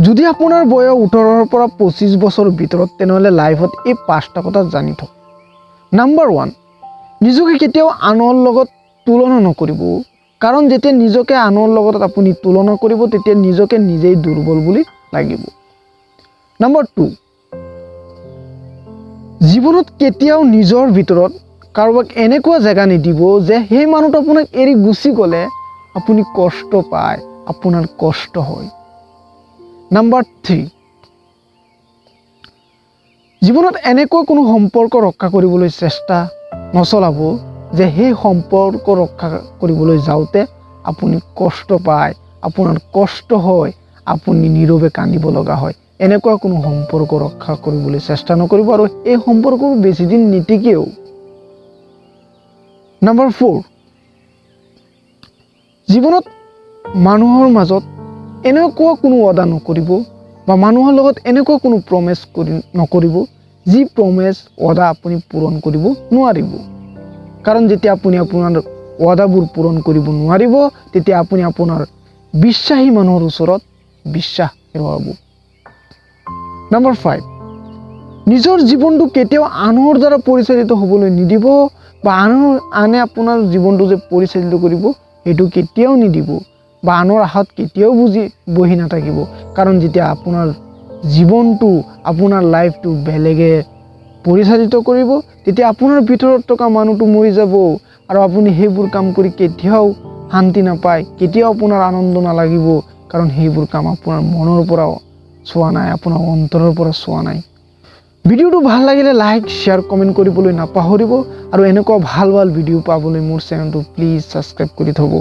যদি আপোনাৰ বয়স 18ৰ পৰা 25 বছৰৰ ভিতৰত, তেনেহ'লে লাইফত এই পাঁচটা কথা জানি থওক। নাম্বাৰ 1, নিজকে কেতিয়াও আনৰ লগত তুলনা নকৰিব। কাৰণ যেতিয়া নিজকে আনৰ লগত আপুনি তুলনা কৰিব, তেতিয়া নিজকে নিজেই দুৰ্বল বুলি লাগিব। নাম্বাৰ 2, জীৱনত কেতিয়াও নিজৰ ভিতৰত কাৰোবাক এনেকুৱা জেগা নিদিব যে সেই মানুহটো আপোনাক এৰি গুচি গ'লে আপুনি কষ্ট পায়, আপোনাৰ কষ্ট হয়। নাম্বাৰ 3, জীৱনত এনেকুৱা কোনো সম্পৰ্ক ৰক্ষা কৰিবলৈ চেষ্টা নচলাব যে সেই সম্পৰ্ক ৰক্ষা কৰিবলৈ যাওঁতে আপুনি কষ্ট পায়, আপোনাৰ কষ্ট হয়, আপুনি নীৰৱে কান্দিব লগা হয়। এনেকুৱা কোনো সম্পৰ্ক ৰক্ষা কৰিবলৈ চেষ্টা নকৰিব আৰু এই সম্পৰ্কবোৰ বেছিদিন নিটিকেও। নাম্বাৰ 4, জীৱনত মানুহৰ মাজত এনেকুৱা কোনো ৱাদা নকৰিব বা মানুহৰ লগত এনেকুৱা কোনো প্ৰমেচ কৰি নকৰিব, যি প্ৰমেচ, ৱাদা আপুনি পূৰণ কৰিব নোৱাৰিব। কাৰণ যেতিয়া আপুনি আপোনাৰ ৱাদাবোৰ পূৰণ কৰিব নোৱাৰিব, তেতিয়া আপুনি আপোনাৰ বিশ্বাসী মানুহৰ ওচৰত বিশ্বাস হেৰুৱাব। নাম্বাৰ 5, নিজৰ জীৱনটো কেতিয়াও আনৰ দ্বাৰা পৰিচালিত হ'বলৈ নিদিব বা আনে আপোনাৰ জীৱনটো যে পৰিচালিত কৰিব, সেইটো কেতিয়াও নিদিব বা আনৰ আশাত কেতিয়াও বুজি বহি নাথাকিব। কাৰণ যেতিয়া আপোনাৰ জীৱনটো, আপোনাৰ লাইফটো বেলেগে পৰিচালিত কৰিব, তেতিয়া আপোনাৰ ভিতৰত থকা মানুহটো মৰি যাব আৰু আপুনি সেইবোৰ কাম কৰি কেতিয়াও শান্তি নাপায়, কেতিয়াও আপোনাৰ আনন্দ নালাগিব। কাৰণ সেইবোৰ কাম আপোনাৰ মনৰ পৰা চোৱা নাই, আপোনাৰ অন্তৰৰ পৰা চোৱা নাই। ভিডিঅ'টো ভাল লাগিলে লাইক, শ্বেয়াৰ, কমেণ্ট কৰিবলৈ নাপাহৰিব আৰু এনেকুৱা ভাল ভাল ভিডিঅ' পাবলৈ মোৰ চেনেলটো প্লিজ ছাবস্ক্ৰাইব কৰি থ'ব।